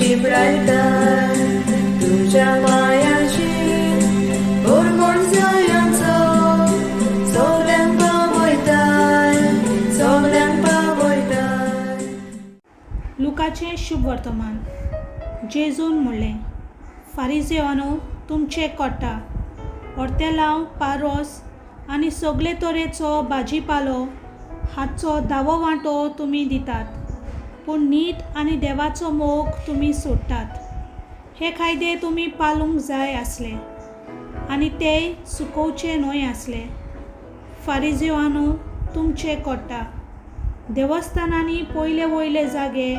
शिंपडायताय तुज्या मायाचेर होरमोण जायांचो सगल्यांक पावयताय सगल्यांक पावयताय. लुकाचें शुभ वर्तमान. जेजून म्हणलें, फारिजेवानो, तुमचें कोट्टा, ओर्तेलांव, पारोस आनी सगळे तरेचो भाजीपालो हाचो धावो वांटो तुमी दितात, पूण नीत आनी देवाचो मोग तुमी सोडटात. हे कायदे तुमी पालूंक जाय आसले आनी ते चुकोवचे न्हय आसले. फारिजेवानो, तुमचें कोट्टा, देवस्थानांनी पयले वयले जागे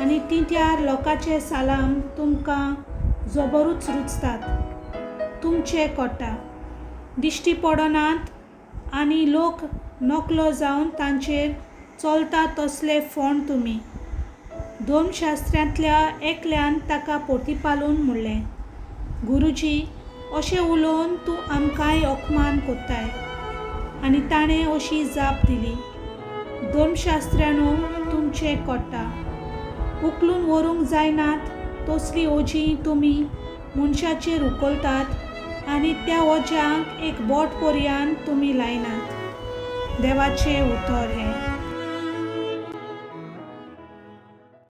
आनी तिंट्यार लोकांचे सालाम तुमकां जबरूच रुचतात. तुमचें कोट्टा, दिश्टी पडनात आनी लोक नकलो जावन तांचेर चलता तसले फोंड तुमी. धर्मशास्त्रांतल्या एकल्यान ताका पोरतीपालून म्हणलें, गुरुजी, अशें उलोवन तूं आमकांय अपमान कोत्ताय. आनी ताणें अशी जाप दिली, धर्मशास्त्र्यानो, तुमचें कोट्टा, उखलून व्हरूंक जायनात तसलीं ओजीं तुमी मनशाचेर उखलतात आनी त्या ओज्यांक एक बोट पर्यान तुमी लायनात. देवाचें उतर हें.